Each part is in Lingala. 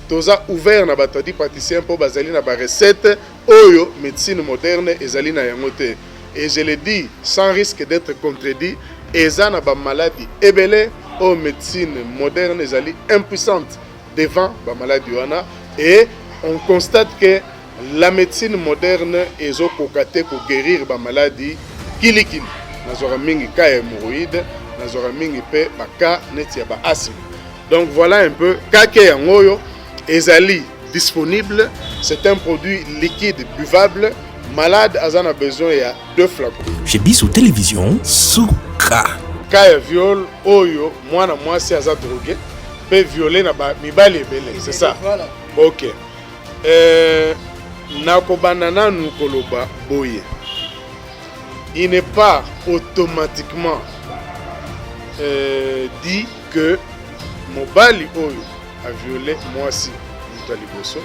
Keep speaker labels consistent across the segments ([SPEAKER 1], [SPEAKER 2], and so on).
[SPEAKER 1] Toza ouvert na ba tradipraticien mpo bazali na ba recette oyo medecine moderne ezali na yango te. Et je le dis sans risque d'etre contredit, eza na ba maladi ebele oyo medecine moderne ezali impuissante devant ba maladi wana et on constate que la medecine moderne ezo koka te ko guerir ba maladi kili kili. Nazwaka mingi cas ya hemorroïde, nazwaka mingi pe ba cas neti ya ba asthme. Donc voilà un peu kake yango oyo ezali disponible, c'est un produit liquide buvable, malade aza na besoin ya deux flacons.
[SPEAKER 2] Chez biso télévision suka.
[SPEAKER 1] Cas ya viol oyo mwana mwasi aza drogué pe violé na ba mibali ebele, c'est ça?
[SPEAKER 3] Voilà.
[SPEAKER 1] OK. Euh, nakobanda nanu koloba boye. Il n'est pas automatiquement euh, dit que mobali oyo a viole mwasi moto ya liboso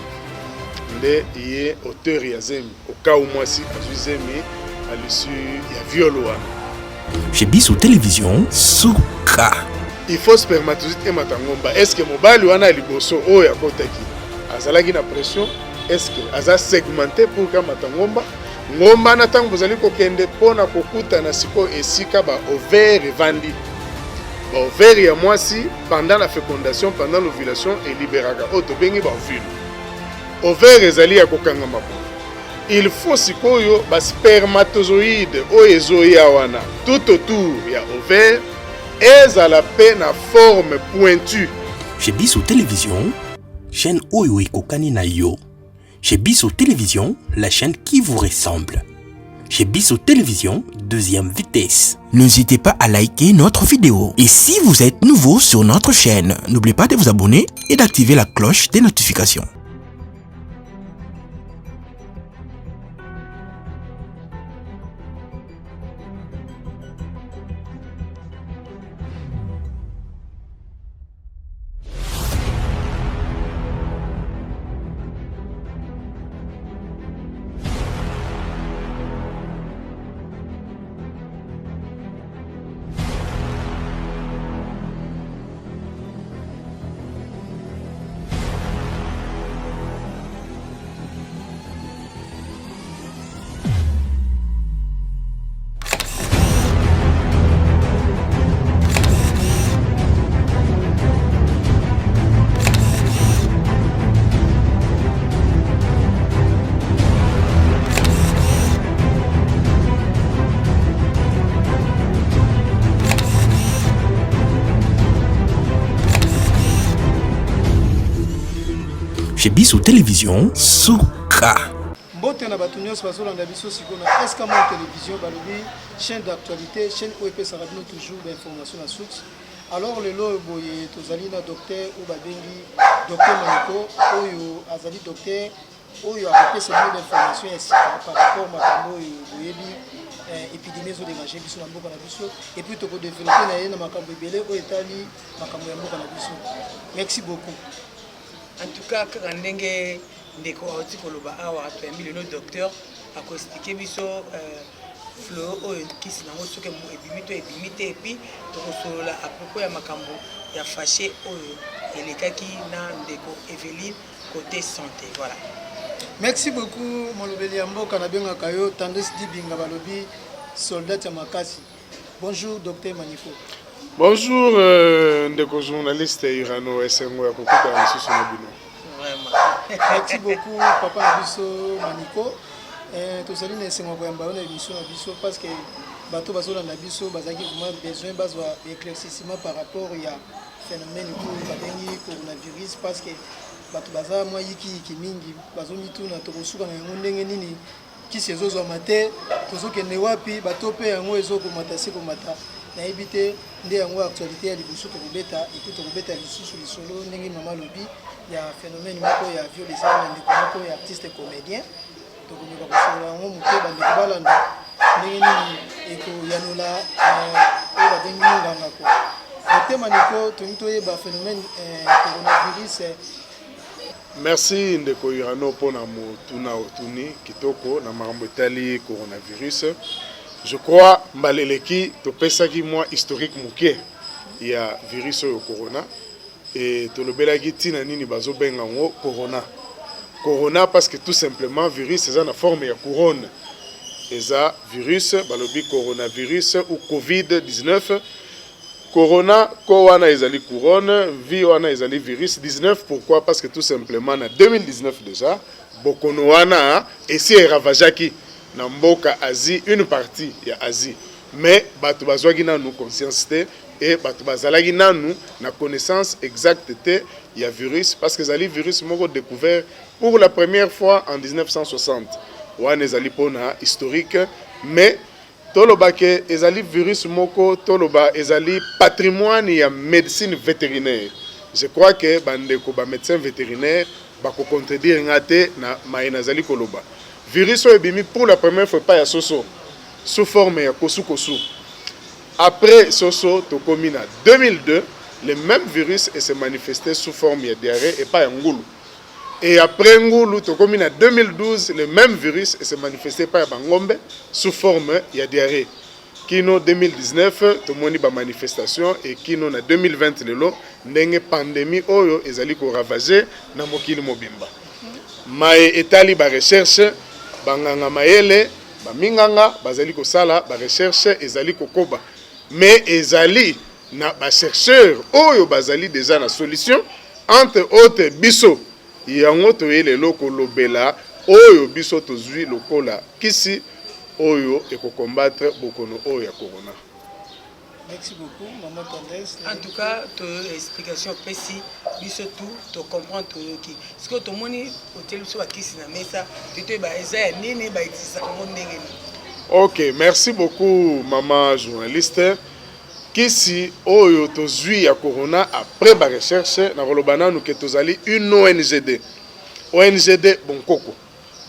[SPEAKER 1] nde ye auteur ya zemi au cas où mwasi azwi zemi à l'issue ya viol wana.
[SPEAKER 2] Chez biso télévision suka.
[SPEAKER 1] Il faut spermatozoïde emata ngomba. Est-ce que mobali wana ya liboso oyo akotaki azalaki na pression? Est-ce que aza segmenté pour kamata ngomba? Ngomba na ntango bozali kokende mpo na kokutana sikoyo esika ba ovaire evandi. Ba ovaire ya mwasi pendant la fécondation, pendant l'ovulation eliberaka oyo tobengi ba ovule. Ovaire ezali ya kokangama boye. Il faut sikoyo ba spermatozoïde oyo ezoya wana tout autour ya ovaire ezala pe na forme pointue.
[SPEAKER 2] Chez biso télévision, chaîne oyo ekokani na yo. Chez Biso Télévision, la chaîne qui vous ressemble. Chez Biso Télévision, deuxième vitesse. N'hésitez pas à liker notre vidéo. Et si vous êtes nouveau sur notre chaîne, n'oubliez pas de vous abonner et d'activer la cloche des notifications. Chez biso télévision suka.
[SPEAKER 3] Mbote na bato nyonso bazolanda biso sikoyo na SK Monde Télévision, balobi chaîne d'actualité, chaîne oyo epesaka bino toujours ba information na source. Alors lelo oyo boye tozali na docteur oyo babengi docteur Maniko, oyo azali docteur oyo akopesa bino ba information ya sika par rapport makambo oyo boyebi eh, épidémie ezo déranger biso na mboka na biso et puis toko développer na ye na makambo ebele oyo etali makambo ya mboka na biso. Merci beaucoup.
[SPEAKER 4] En tout cas kaka ndenge ndeko auti koloba awa toyambi lelo docteur ako expliquer biso euh, fleur oyo kisi nango soki ebimi to ebimi te epuis tokosolola à propos ya makambo ya fache oyo elekaki na ndeko Eveline côté santé voilà.
[SPEAKER 3] Merci beaucoup molobeli ya mboka nabengaka yo Tendresse Dibinga balobi soldat ya makasi. Bonjour docteur Manifo.
[SPEAKER 1] Bonjour euh, ndeko journaliste Irano esengo ya kokutana lisusu na bino.
[SPEAKER 4] Vraiment.
[SPEAKER 3] Merci beaucoup papa na biso Maniko. Eh, tozali na esengo ya koyamba yo na émission na biso parce que bato bazolanda biso bazalaki vraiment besoin bazwa éclaircissement par rapport ya phénomène oyo babengi coronavirus parce que bato baza mwa yikiyiki mingi bazomituna tokosuka na yango ndenge nini Kisi ezozwama te, tozokende wapi? Ba taux pe yango ezokomata se komata, nayebi te. Nde yango actualite ya liboso tokobeta et puis tokobeta lisusu lisolo ndenge mama alobi ya phenomène moko ya viol esali na ndeko moko ya artiste comedien. Tokomeka kosolola yango moke, bandeko balanda ndenge nini ekoyanola oyo babengi monganga ko. Docteur Maniko, tolingi toyeba phenomène coronavirus.
[SPEAKER 1] Merci ndeko Urano pona motuna otuni kitoko na makambo etali coronavirus. Je crois mbala eleki topesaki mwa historique moke ya virus oyo corona. E tolobelaki ntina nini bazobenga yango corona. Corona parce que tout simplement virus eza na forme ya couronne. Eza virus, balobi coronavirus ou COVID-19. Corona, ko wana ezali couronne, vi wana ezali virus. 19 pourquoi? Parce que tout simplement na 2019 déjà bokono wana esi eravageaki na mboka Asie, une partie ya Asie. Mais bato bazwaki nanu conscience te e bato bazalaki nanu na connaissance exacte te ya virus, parce que ezali virus moko découvert pour la première fois en 1960. Wana ezali mpona historique, mais toloba ke ezali virus moko, toloba ezali patrimoine ya médecine vétérinaire. Je crois que bandeko bamédecin vétérinaire bakocontredire nga te na maye nazali koloba. Virus oyo ebimi pour la première fois epai ya soso sous forme ya kosukosu. Après soso, tokomi na 2002, le même virus ese manifesté sous forme ya diarrhée epai ya ngulu. Et après ngulu, tokomi na 2012, le même virus ese manifesté epai ya bangombe sous forme ya diarrhée. Kino 2019 tomoni bamanifestation e kino na 2020 lelo, ndenge pandémie oyo ezali koravage na mokili mobimba. Maye etali barecherche, banganga mayele, baminganga bazali kosala barecherche, ezali kokoba, mais ezali na bachercheur oyo bazali déjà na solution, entre autres biso. Yango toye lelo kolobela oyo biso tozwi lokola kisi oyo ekocombattre bokono oyo ya corona.
[SPEAKER 3] Merci beaucoup, Maman Tendresse.
[SPEAKER 4] En tout cas, to explication opesi biso, tout tocomprendre, toyoki. Sikoyo tomoni otieli biso bakisi na mesa, totoyeba eza ya nini, bautilisaka yango ndenge nini?
[SPEAKER 1] Ok, merci beaucoup, mama journaliste. Kisi oyo tozwi ya corona après barecherche, nakoloba nanu ke tozali une ONGD, ONGD Bonkoko.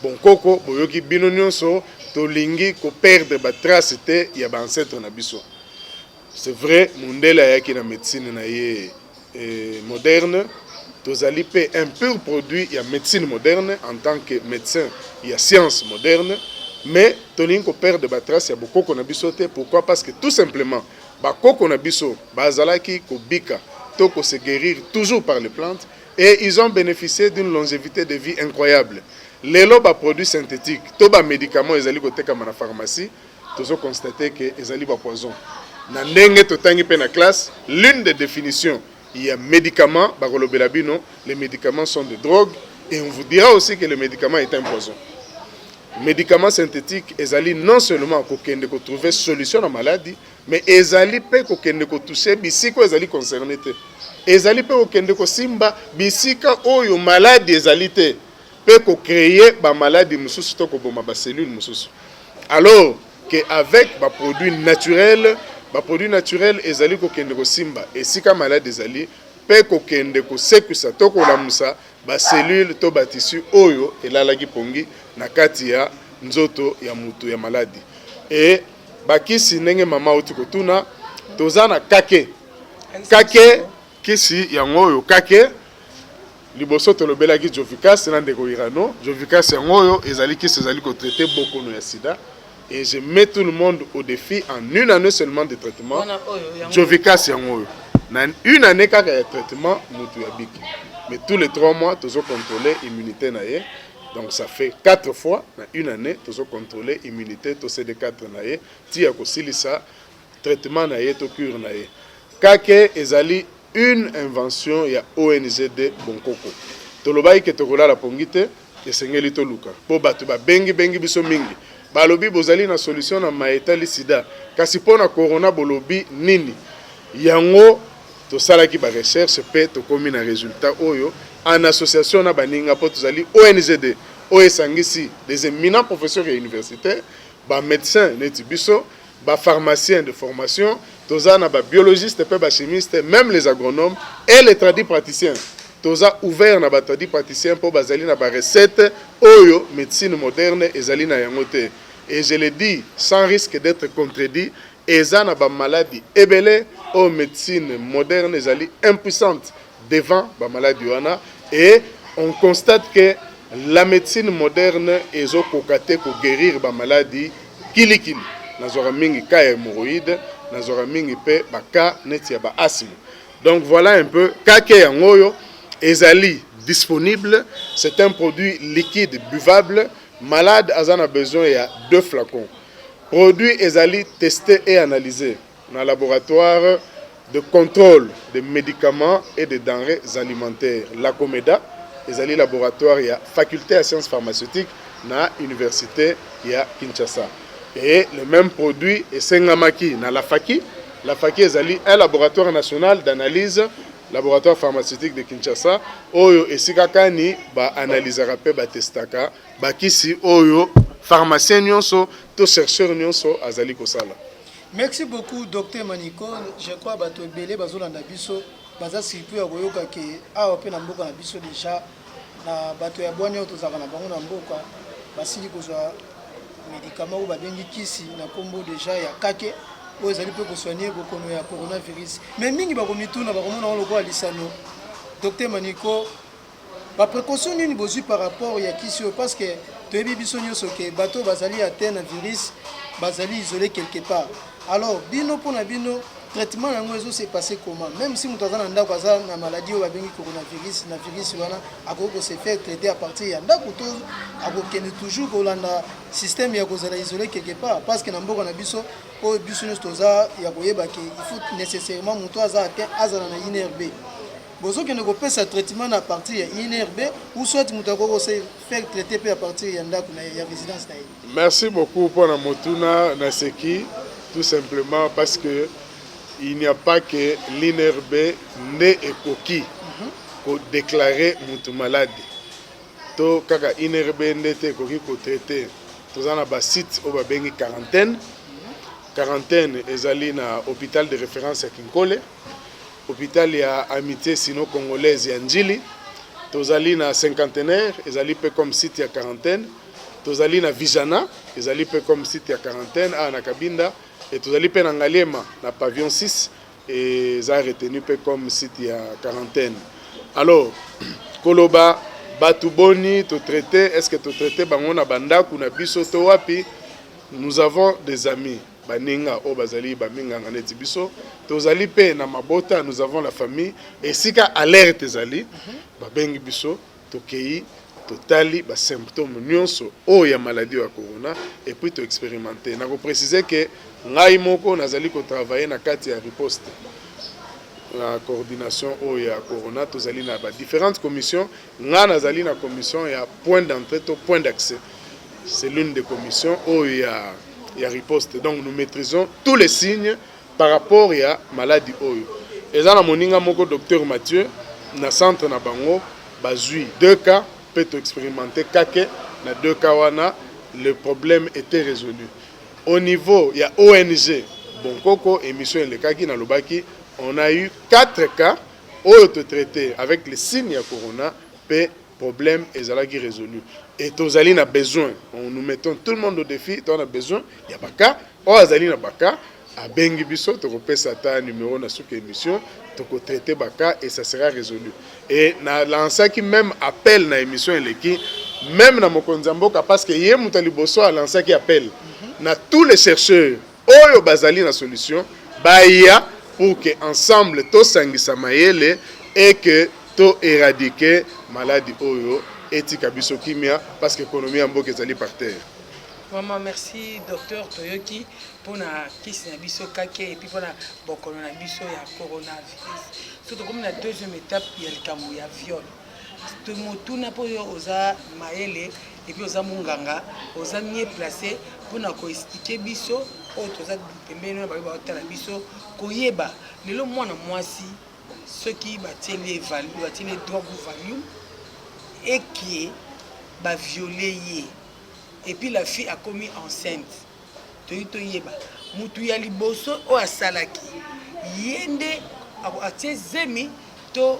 [SPEAKER 1] Bonkoko, boyoki bino nyonso, tolingi koperdre batrace te ya baancêtre na biso. C'est vrai, mondele ayaki na médecine na ye moderne. Tozali mpe un pur produit ya médecine moderne en tant que médecin ya science moderne, mais tolingi koperdre batrace ya bokoko na biso te. Pourquoi? Parce que tout simplement bakoko na biso bazalaki kobika to kose guérir toujours par les plantes et ils ont bénéficié d'une longévité de vie incroyable. Lelo baproduit synthétique to bamédicament ezali kotekama na pharmacie, tozoconstate ke ezali bapoison. Na ndenge totangi mpe na classe, l'une des définitions ya médicament, bakolobela bino: les médicaments sont des drogues, et on vous dira aussi que le médicament est un poison. Médicament synthétique ezali non seulement kokende kotrouver solution na maladie, mais ezali mpe kokende kotouche bisika oyo ezali concerné te, ezali mpe kokende kosimba bisika oyo maladie ezali te, mpe kocréer bamaladi mosusu to koboma bacellule mosusu. Alors que avec baproduit naturel, baproduit naturel ezali kokende kosimba esika maladie ezali, mpe kokende kosekwisa to kolamusa bacellule to batissu oyo elalaki pongi na kati ya nzoto ya mutu ya maladie. E bakisi, ndenge mama auti kotuna, toza na kake. Kake, kisi yango oyo kake. Liboso tolobelaki Jovikas na ndeko Irano. Jovikas yango oyo, ezali kisi ezali kotraite bokono ya sida, et je mets tout le monde au défi: en une année seulement de traitement,
[SPEAKER 4] Wana oyo yango?
[SPEAKER 1] Jovikas yango oyo, na une année kaka ya traitement, mutu ya biki. Mais tous les 3 mois tozocontrôler immunité na ye, donc ça fait quatre fois na une année tozocontrôler immunité to CD4 na ye ti ya kosilisa traitement na ye to cure na ye. Kake ezali une invention ya ONGD Bonkoko. Tolobaki ke tokolala pongi te, esengeli toluka, mpo bato babengi-bengi biso mingi, balobi bozali na solution na maetali sida, kasi mpo na corona bolobi nini? Yango tosalaki barecherche mpe tokómi na résultat oyo en association na baninga, mpo tozali ONGD oyo esangisi des éminents professeurs ya université, bamédecin neti biso, bapharmacien de formation, toza na babiologiste mpe bachimiste, même les agronomes et les tradipraticiens. Toza ouvert na batradi praticien mpo bazali na barecette oyo médecine moderne ezali na yango te. Et je le dis sans risque d'être contredit, eza na bamaladi ebele oyo médecine moderne ezali impuissante devant bamaladi wana, et on constate que la médecine moderne ezokoka te koguérir bamaladi kilikili. Nazwaka mingi cas ya hémorroïde, nazwaka mingi mpe bacas neti ya baasthme. Donc voilà un peu kake yango oyo ezali disponible. C'est un produit liquide buvable. Malade aza na besoin ya deux flacons. Produit ezali testé et analysé na laboratoire de contrôle des médicaments et des denrées alimentaires, la Comeda. Ezali laboratoire ya faculté ya sciences pharmaceutiques na université ya Kinshasa. Et le même produit esengamaki na Lafaki. Lafaki ezali un laboratoire national d'analyse, laboratoire pharmaceutique de Kinshasa, oyo esika kani baanalysaka mpe batestaka bakisi oyo pharmacien nyonso to chercheur nyonso azali kosala.
[SPEAKER 3] Merci beaucoup, docteur Maniko. Je crois bato ebele bazolanda biso baza surtout ya koyoka ke awa mpe na mboka na biso déjà, na bato ya bwani oyo tozalaka na bango na mboka, basili kozwa médicament oyo babengi kisi na nkombo déjà ya kake, oyo ezali mpe kosoigner bokono ya coronavirus. Mais mingi bakomituna, bakomona ngo lokola lisano. Docteur Maniko, baprécaution nini bozwi par rapport ya kisi oyo? Parce que toyebi biso nyonso ke bato oyo bazali atteint na virus bazali isolé quelque part. Alors bino, mpona bino, traitement yango ezose passer comment? Même si moto aza na ndako, aza na maladie oyo babengi coronavirus, na virus wana, akoki kose faire traiter à partir ya ndako to akokende toujours kolanda système ya kozala isolé quelque part? Parce que na mboka na biso oyo, biso nyonso toza ya koyeba ke il faut nécessairement moto aza atteint azala na INRB. Bozokende kopesa traitement na partir ya INRB ou soit moto akoki kose faire traiter mpe à partir ya ndako na ye, ya résidence na ye?
[SPEAKER 1] Merci beaucoup mpona motuna. Naseki tout simplement parce que il n'y a pas que l'INRB nde ekoki kodéclarer mutu malade, to kaka INRB nde te ekoki kotraiter. Toza na basite oyo babengi quarantaine. Quarantaine ezali na hôpital de référence ya Kinkole, hôpital ya Amitié sino congolaise ya Njili, tozali na Cinquantenaire, ezali mpe comme site ya quarantaine, tozali na Vijana, ezali mpe comme site ya quarantaine awa na Kabinda, e tozali mpe na Ngaliema na pavillon 6, eza retenu mpe comme site ya quarantaine. Alors koloba bato boni totraite, est ce que totraite bango na bandako na biso to wapi? Nous avons des amis, baninga oyo bazali baminganga neti biso. Tozali mpe na mabota, nous avons la famille. Esika alerte ezali, babengi biso, tokei, totali basymptôme nyonso oyo ya maladie ya corona et puis toexpérimente. Nakoprécise ke ngai moko nazali kotravaille na kati ya riposte na coordination oyo ya corona. Tozali na badifférentes commissions. Ngai nazali na commission ya point d'entrée to point d'accès. C'est l'une des commissions oyo ya riposte. Donc nous maîtrisons tous les signes par rapport ya maladie oyo. Eza na moninga moko, docteur Mathieu, na centre na bango bazwi deux cas mpe toexpérimente kake na deux cas wana, le problème était résolu. Au niveau ya ONG Bonkoko, émission elekaki nalobaki, on a eu quatre cas oyo totraité avec les signes ya corona mpe problème ezalaki résolu. Et tozali na besoin, on nous mettons tout le monde au défi, toza na besoin ya bacas. Oyo azali na bacas abengi biso, tokopesa ata numéro na suki émission, tokotraite bacas et ça sera résolu. Et na lansaki même appel na émission eleki, même na mokonzi ya mboka, parce que ye moto ya liboso alansaki appel na tous les chercheurs oyo bazali na solution, baya pour que ensemble tosangisa mayele et que to éradiquer maladie oyo, etika biso kimia, parce que économie ya mboka ezali par terre.
[SPEAKER 4] Vraiment merci, docteur. Toyoki mpona kisi na biso kake et puis mpona bokono na biso ya coronavirus. So tokomi na deuxième étape ya likambo ya viol. Motuna, mpo oyo oza mayele et puis oza monganga, oza mieux placé mpona koexpliquer biso oyo toza pembeni, oyo bayo baotala biso, koyeba lelo mwana mwasi soki batieli batieli drogue ou Valium, ekie baviole ye et puis la fille akomi enceinte. Toyi toyeba mutu ya liboso oyo asalaki ye nde atie zemi to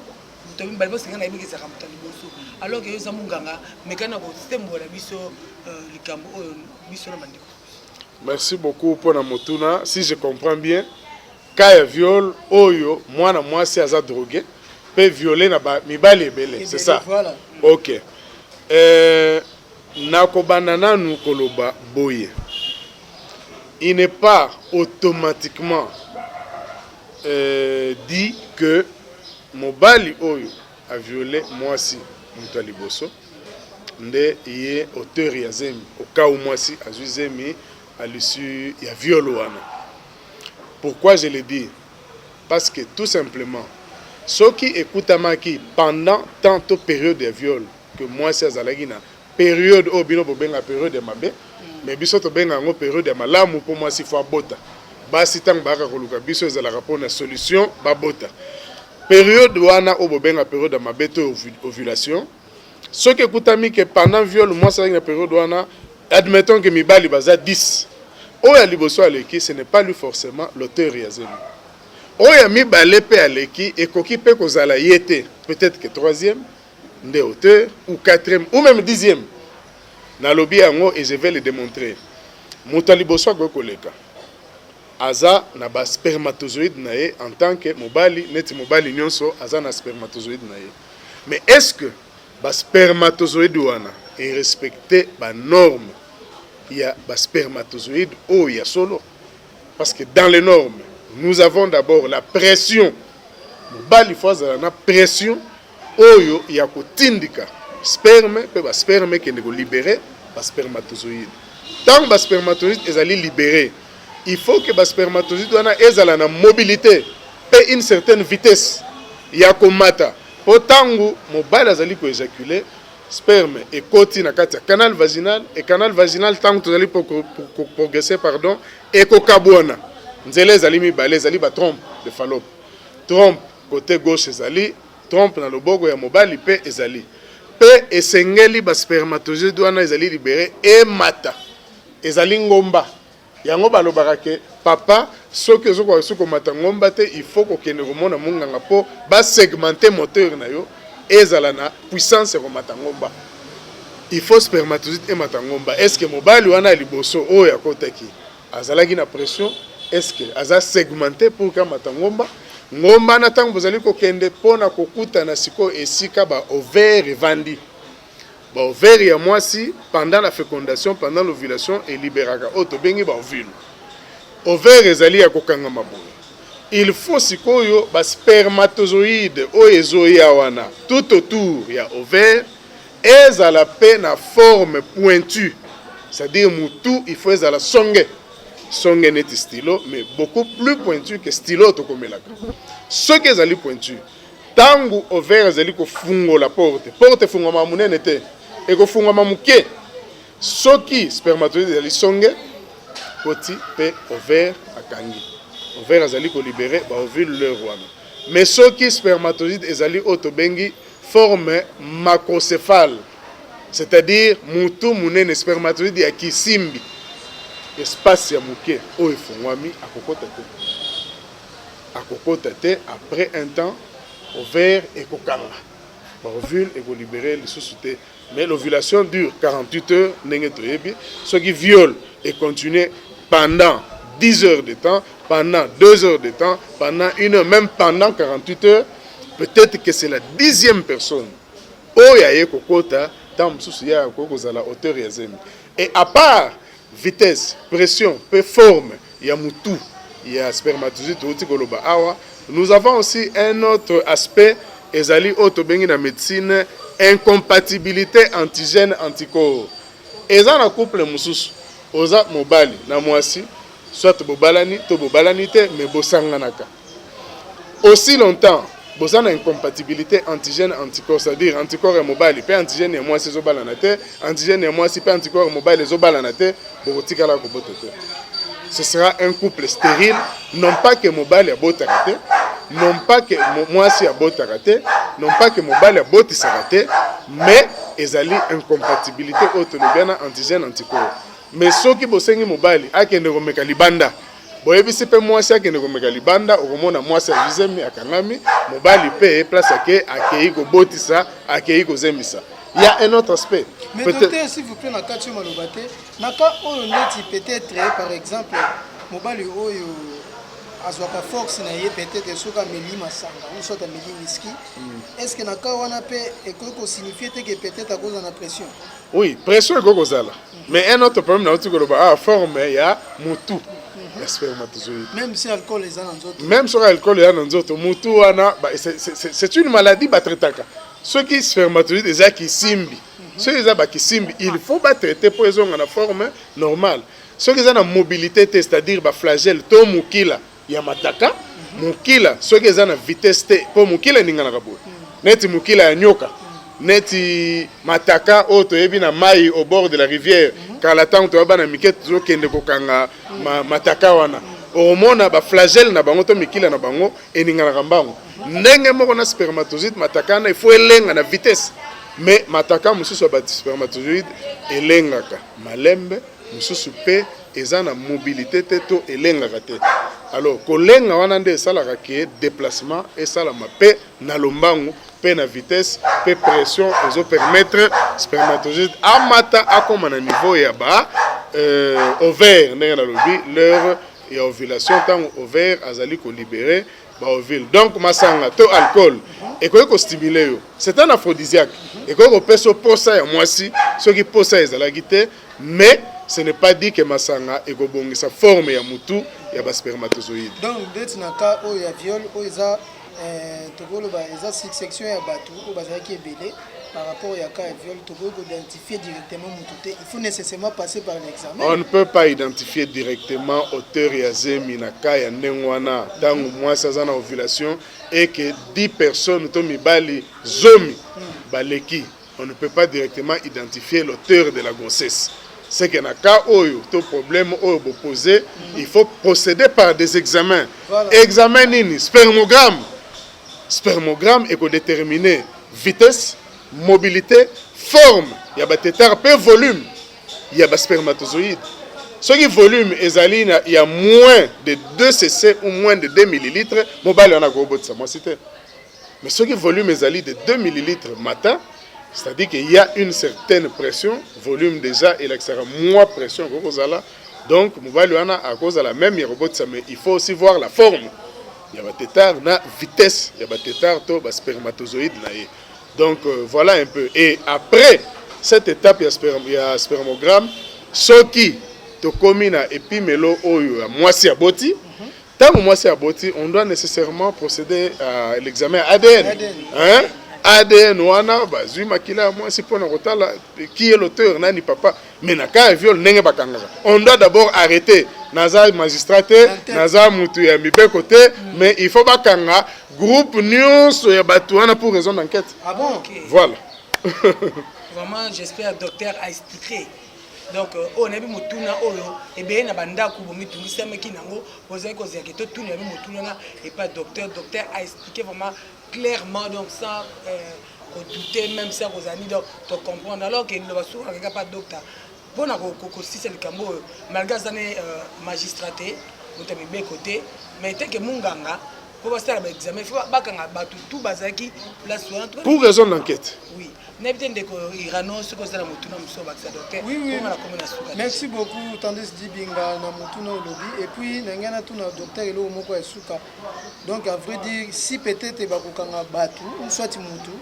[SPEAKER 4] moto ya mibale. Bosenga nayebi ezalaka moto ya liboso. Alors ke yo oza monganga, mekana kosembola biso likambo oyo, biso na bandeko.
[SPEAKER 1] Merci beaucoup mpona motuna. Si je comprends bien, cas ya viol oyo mwana mwasi aza drogué mpe violé na mibali ebele, c'est ça?
[SPEAKER 3] Voilà.
[SPEAKER 1] Ok, nakobanda nanu koloba boye: il n'est pas automatiquement dis que mobali oyo aviole mwasi moto ya liboso nde ye auteur ya zemi, au cas où mwasi azwi zemi à l'issue ya viol wana. Pourquoi je le dis? Parce que tout simplement, soki ekutamaki pendant temps to période ya viol que mwasi azalaki na période oyo bino bobenga période ya mabe, mais biso tobenga yango période ya malamu, mpo mwasi faut abota. Basi ntango bayaka koluka biso, ezalaka mpona solution babota. Période wana oyo bobenga période ya mabe to ovulation, soki ekutami ke pendant viol mwasi azalaki na période wana, admettons que mibali baza 10, oyo ya liboso aleki, ce n'est pas lui forcément l'auteur ya zemi. Oyo ya mibale mpe aleki, ekoki mpe kozala ye te. Peut-être que troisième nde auteur, ou quatrième, ou même 10e. Nalobi yango et je vais le démontrer. Moto ya liboso akoki koleka, aza na baspermatozoïde na ye en tant que mobali, neti mobali nyonso aza na spermatozoïde na ye. Mais est ce que baspermatozoïde wana erespecte banorme ya baspermatozoïde oyo ya solo? Parce que dans les normes, nous avons d'abord la pression. Mobali faut azala na pression oyo ya kotindika sperme, mpe basperme ekende kolibérer baspermatozoïde. Ntango baspermatozoïde ezali libéré, il faut que baspermatozoïde wana ezala na mobilité mpe une certaine vitesse ya komata, mpo ntango mobali azali koéjaculer, sperme ekoti na kati ya canal vaginal. E canal vaginal, ntango tozali progresser, pardon, ekokabwana. Nzela ezali mibale, ezali batrompe de Fallope. Trompe côté gauche ezali, trompe na loboko ya mobali mpe ezali. Mpe esengeli baspermatozoïde wana ezali libéré emata, ezali ngomba. Yango balobaka ke papa, soki ozokoka soki komata ngomba te, il faut kokende komona monganga mpo basegmente moteur na yo ezala na puissance ya komata ngomba. Il faut spermatozoïde emata ngomba. Est ce que mobali wana ya liboso oyo akotaki azalaki na pression? Est ce que aza segmenté pour que amata ngomba? Ngomba na ntango bozali kokende mpona kokutana sikoyo esika baovaire evandi, baovaire ya mwasi pendant la fécondation, pendant l'ovulation, elibéraka oyo tobengi baovule. Ovaire ezali ya kokangama boye. Il faut sikoyo baspermatozoïde oyo ezoya wana tout autour ya ovaire ezala mpe na forme pointue, c'est-à-dire mutu il faut ezala songe songe neti stylo, mais beaucoup plus pointu que stylo tokomelaka. Soki ezali pointu, ntango ovaire ezali kofungola porte, porte efungwama monene te, ekofungwama moke. Soki spermatozoïde ezali songe koti mpe ovaire akangi, ovaire azali kolibérer baovule l'heure wana. Mais soki spermatozoïde ezali oyo tobengi forme macrocéphale, c'est-à-dire mutu monene, spermatozoïde ya kisimbi, espace ya moke oyo efungwami, akokota te, akokota te. Après un temps, ovaire ekokanga, baovule ekolibérer lisusu te. Mais l'ovulation dure 48 heures, ndenge toyebi. Soki viol econtinue pendant 10 heures de temps, pendant 2 heures de temps, pendant une heure, même pendant 48 heures, peut-être que c'est la 10e personne oyo aye kokota, ntango mosusu ye akoki kozala auteur ya zemi. Et à part vitesse, pression mpe forme ya mutu ya spermatozoïde touti koloba awa, nous avons aussi un autre aspect, ezali oyo tobengi na médecine incompatibilité antigène anticorps. Eza na couple mosusu, oza mobali na mwasi, soit bobalani to bobalani te, mais bosanganaka aussi longtemps, boza na incompatibilité antigène anticorps, c'est-à-dire anticorps ya mobali mpe antigène ya mwasi ezobalana te, antigène ya mwasi mpe anticorps ya mobali ezobalana te, bokotikala kobota te. Ce sera un couple stérile. Non pas que mobali abotaka te, non pas que mwasi abotaka te, non pas que mobali abotisaka te, mais ezali incompatibilité oyo tolobi wana, antigène anticorps. Mais soki bosengi mobali akende komeka libanda, boyebisi mpe mwasi akende komeka libanda, okomona mwasi azwi zemi, akangami, mobali mpe place ake, akei kobotisa, akei kozemisa. Il y a un autre aspect.
[SPEAKER 3] Mais docteur, s'il vous plaît, na kati oyo maloba te, na cas oyo neti peut-être, par exemple, mobali oyo azwaka force na ye peut-être soki ameli masanga ou soit ameli whisky, est ce que na cas wana mpe ekoki kosignifie te ke peut-être akozala na pression?
[SPEAKER 1] Oui, pression ekoki kozala. Mais un autre problème nauti koloba, ah, forme ya mutu. Ya spermatozoïde.
[SPEAKER 3] Même si alcool eza na nzoto?
[SPEAKER 1] Même soki alcool eza na nzoto, mutu wana, c'est une maladie batraitaka. Soki spermatozoïde eza kisimbi, soki eza bakisimbi, il faut batraite mpo ezonga na forme normale. Soki eza na mobilité te, c'est-à-dire baflagelle to mokila ya mataka, mokila soki eza na vitesse te, mpo mokila eninganaka boye neti mokila ya nyoka, neti mataka oyo toyebi na mai au bord de la rivière. Kala, ntango toya bana mike, tozokende kokanga mataka wana, okomona baflagelle na bango to mikila na bango eninganaka mbango. Ndenge moko na spermatozoïde, mataka wana ifo elenga na vitesse, mais mataka mosusu ya baspermatozoïde elengaka malembe, mosusu mpe eza na mobilité te to elengaka te. Alors kolenga wana nde esalaka ke déplacement esalama mpe na lombangu mpe na vitesse, mpe pression ezopermettre spermatozoïde amata, akóma na niveau ya ba ovaire. Ndenge nalobi, l'heure ya ovulation, ntango ovaire azali kolibérer baovule. Donc masanga to alcool ekoki kostimuler yo, c'est un aphrodisiaque, ekoki kopesa yo posa ya mwasi soki posa ezalaki te, mais ce n'est pas dit que masanga ekobongisa forme ya mutu ya baspermatozoïde.
[SPEAKER 3] Donc ndeti na cas oyo ya viol, oyo eza tokoloba eza succession ya bato oyo bazalaki ebele, par rapport ya cas ya viol, tokoki koidentifier directement motu te, il faut nécessairement passer par l'examen?
[SPEAKER 1] On ne peut pas identifier directement auteur ya zemi na cas ya ndenge wana. Ntango mwasi aza na ovulation et que 10 personnes to mibali 10 baleki, on ne peut pas directement identifier l'auteur de la grossesse. C'est que na cas oyo to problème oyo boposé, il faut procéder par des examens. Examen nini? Spermogramme. Spermogramme ekodéterminer vitesse, mobilité, forme ya batêtard mpe volume ya baspermatozoïde. Soki volume ezali na ya moins de 2 cc ou moins de 2 millilitres, mobali wana akobotisa mwasi te. Mais soki volume ezali de 2 millilitres matin, c'est-à-dire qu'il y a une certaine pression. Volume déjà elakisaka mwa pression ekoki kozala. Donc mobali wana akozala même ya kobotisa, mais il faut aussi voir la forme ya batêtard na vitesse ya batêtard to baspermatozoïde na ye. Donc voilà un peu. Et après cette étape ya spermogramme, soki tokomi na epimelo oyo ya mwasi aboti, ntango mwasi aboti, on doit nécessairement procéder à l'examen ADN.
[SPEAKER 3] ADN.
[SPEAKER 1] Hein? ADN wana, bazwi makila ya mwasi mpona kotala qui est l'auteur, nani papa. Mais na cas ya viol, ndenge bakangaka, on doit d'abord arrêter. Naza magistrat te, naza mutu ya mibeko te, mais il faut bakanga groupe nyonso ya bato wana pour raison d'enquête.
[SPEAKER 3] Ah bon?
[SPEAKER 4] Ok.
[SPEAKER 1] Voilà.
[SPEAKER 4] Vraiment, j'espère docteur a expliqué. Donc oyo nayebi, motuna oyo ebele na bandako bomitungisamaki nango, bozali kozalaki totuna yabi motuna na epa docteur. Docteur a expliqué vraiment clairement, donc sans kodouter, même sans kozala ni, donc tocomprendre. Alors ke liloba soki akeka pa docteur mpona kosisa likambo oyo, malgré aza ne magistrat te, moto ya mibeko te, mais teke munganga, mpo basala baexamen, fo bakanga bato tu bazalaki place wana.
[SPEAKER 1] Pour raison d'enquête.
[SPEAKER 4] Oui, nayebi te, ndeko Irano, soki ozala motuna mosusu obakisa, docteur.
[SPEAKER 3] Oui.
[SPEAKER 4] Na komi na suka.
[SPEAKER 3] Merci beaucoup, Tendis Dibinga, na motuna olobi. Et puis na ngai natuna docteur eloko moko ya suka. Donc à vrai dire, si peut-être bakokanga bato ou soit mutu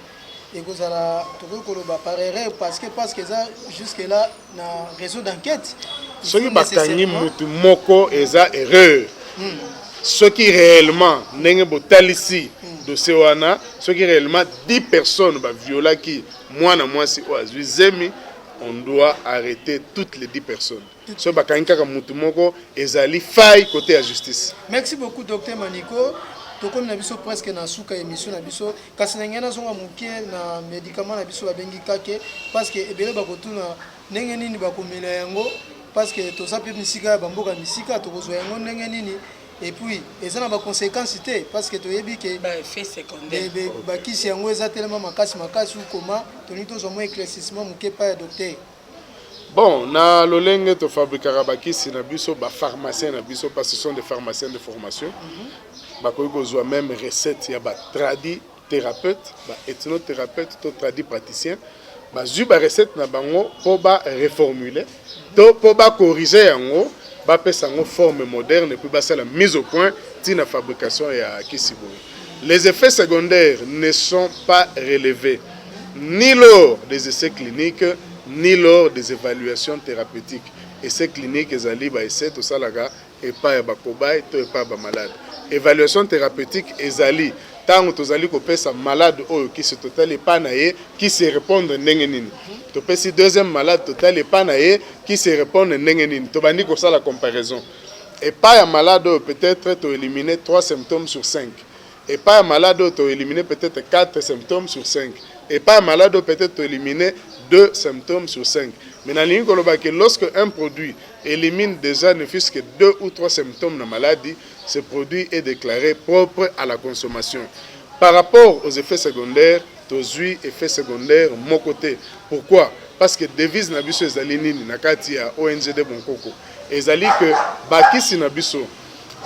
[SPEAKER 3] ekozala, tokoki koloba par erreur, parce que eza jusque là na réseau d'enquête. Il
[SPEAKER 1] Soki
[SPEAKER 3] faut
[SPEAKER 1] bakangi
[SPEAKER 3] nécessairement-
[SPEAKER 1] mutu moko, eza erreur. Soki réellement, ndenge botalisi dossier wana, soki réellement 10 personnes baviolaki mwana mwasi oyo azwi zemi, on doit arrêter toutes les 10 personnes. Soki bakangi kaka mutu moko, ezali faille côté ya justice.
[SPEAKER 3] Merci beaucoup, docteur Maniko. Tokomi na biso presque na suka ya émission na biso, kasi na ngai nazonga moke na médicament na biso babengi kake, parce que ebele bakotuna ndenge nini bakomela yango, parce que toza mpe misika ya bamboka misika, tokozwa yango ndenge nini? Et puis eza na baconséquence te, parce que toyebi ke
[SPEAKER 4] baeffet secondaire?
[SPEAKER 3] Bakisi yango eza telema makasi makasi ukoma. Tolingi tozwa mwa éclaircissement moke epai ya docteur.
[SPEAKER 1] Bon, na lolenge tofabrikaka bakisi na biso, bapharmacien na biso, parce que ce sont des pharmaciens de formation, bakoki kozwa même recette ya batradi thérapeute, baethnothérapeute to tradi praticien, bazwi barecette na bango mpo bareformule to mpo bacorrige yango, bapesa yango forme moderne, puis basala mise au point ntina fabrication ya kisi boye. Les effets secondaires ne sont pas relevés ni lors des essais cliniques ni lors des évaluations thérapeutiques. Essais cliniques ezali baessai tosalaka. epai ya bacobayes to epai ya bamalade. Évaluation thérapeutique ezali ntango tozali kopesa malade oyo kisi, totali epai na ye kisi erépondre ndenge nini. Topesi deuxième malade, totali epai na ye kisi erépondre ndenge nini. Tobandi kosala comparaison. Epai ya malade oyo, peut-être toélimine 3 symptômes sur 5. Epai ya malade oyo, toélimine peut-être 4 symptômes sur 5. Epai ya malade oyo, peut-être toélimine 2 symptômes sur 5. Mais nalingi koloba ke lorsque un produit élimine déjà ne fût-ce que 2 ou 3 symptômes na maladie, ce produit est déclaré propre à la consommation. Par rapport aux effets secondaires, tozwi effet secondaire moko te. Pourquoi? Parce que devise na biso ezali nini na kati ya ONGD Bonkoko? Ezali ke bakisi na biso,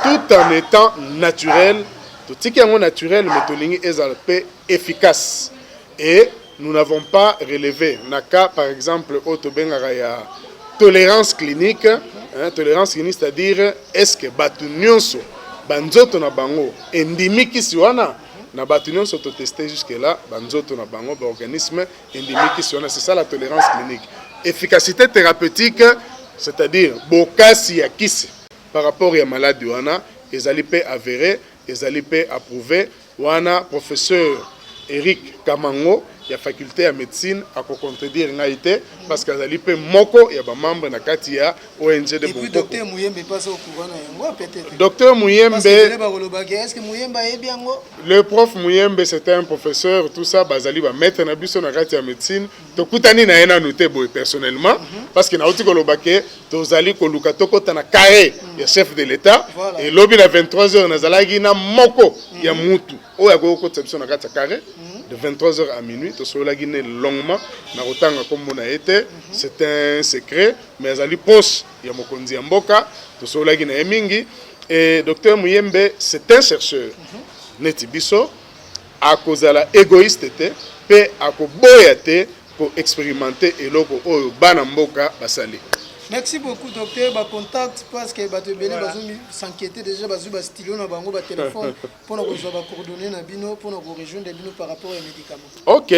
[SPEAKER 1] tout en étant naturel, totiki yango naturel, mais tolingi ezala mpe efficace. Et nous n'avons pas relevé na cas, par exemple, oyo tobengaka ya tolérance clinique, hein, tolérance clinique, c'est-à-dire est-ce que bato nyonso banzoto na bango endimi kisi wana. Na bato nyonso toteste jusque là, banzoto na bango, baorganisme endimi kisi wana. C'est ça la tolérance clinique. Efficacité thérapeutique, c'est-à-dire bokasi ya kisi par rapport ya maladi wana, ezali mpe avéré, ezali mpe approuvé. Wana professeur Eric Kamango ya faculté ya médecine akocontredire ngai te, parce que azali mpe moko ya bamembre na kati ya ONG de
[SPEAKER 3] Et puis
[SPEAKER 1] Bonkoko.
[SPEAKER 3] Docteur Muyembe passe au courant na yango peut-être.
[SPEAKER 1] Docteur Muyembe.
[SPEAKER 3] Parce que bakolobaki, est-ce que Muyembe ayebi yango?
[SPEAKER 1] Le prof Muyembe, c'était un professeur, tout ça, bazali bamaître na biso na kati ya médecine. Tokutani na ye nanu te boye personnellement, parce que nauti koloba ke tozali koluka tokɔta na carré ya chef de l'État. Elobi na 23 heures, nazalaki na moko ya mutu oyo akoki kokotisa biso na kati ya carré. De 23 heures à minuit, tosololaki ne longuement. Na kotanga nkombo na ye te, c'est un secret, mais azali proche ya mokonzi ya mboka. Tosololaki na ye mingi. Et docteur Muyembe, c'est un chercheur neti biso. Akozala égoïste te mpe akoboya te koexpérimenter eloko oyo bana mboka basali.
[SPEAKER 3] Merci beaucoup, docteur. Bacontact, parce que bato ebele bazomi s'inquiéter déjà, bazwi bastylo na bango, batelefone, mpona kozwa bacoordonnées na bino, mpona korejoindre bino par rapport ya médicament.
[SPEAKER 1] Ok,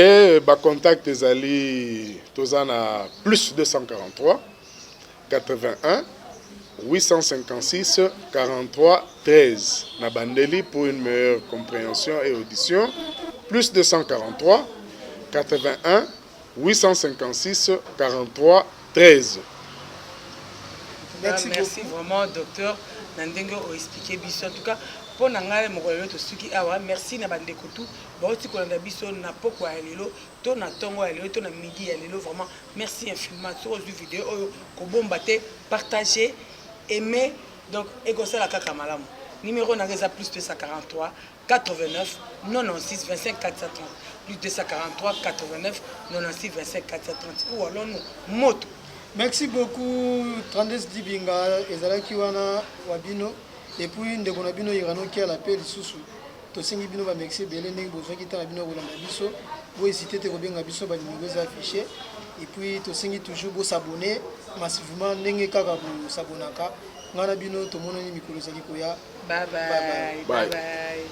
[SPEAKER 1] bacontact ezali, toza na plus 243 81 856 43 13. Na bandeli pour une meilleure compréhension et audition: plus 243 81 856 43 13.
[SPEAKER 3] Merci.
[SPEAKER 4] Merci vraiment, docteur, na ndenge oexpliquer biso. En tout cas, mpo na ngai, mokolo lelo tosuki awa. Merci na bandeko tu bauti kolanda biso na pokwa ya lelo, to na ntongo ya lelo, to na midi ya lelo. Vraiment merci infiniment. Soki ozwi video oyo, kobomba te, partager, aimer, donc ekosala kaka malamu. Numéro na ngai eza plus 243 89 96 25 430, plus 243 89 96 25 430, ou alors nous moto.
[SPEAKER 3] Merci beaucoup. 32 Dibinga ezalaki wana wa bino, et puis ndeko na bino Irano Kiala mpe lisusu. Tosengi bino bamerci ebele ndenge bozwaki ntango na bino kolanda biso. Bohésite te kobenga biso, banuméro eza affiché. Et puis tosengi toujours bos'abonner massivement ndenge kaka bosabonaka. Ngai na bino tomonani mikolo ezali koya.
[SPEAKER 4] Bye bye.
[SPEAKER 1] Bye.
[SPEAKER 4] Bye bye.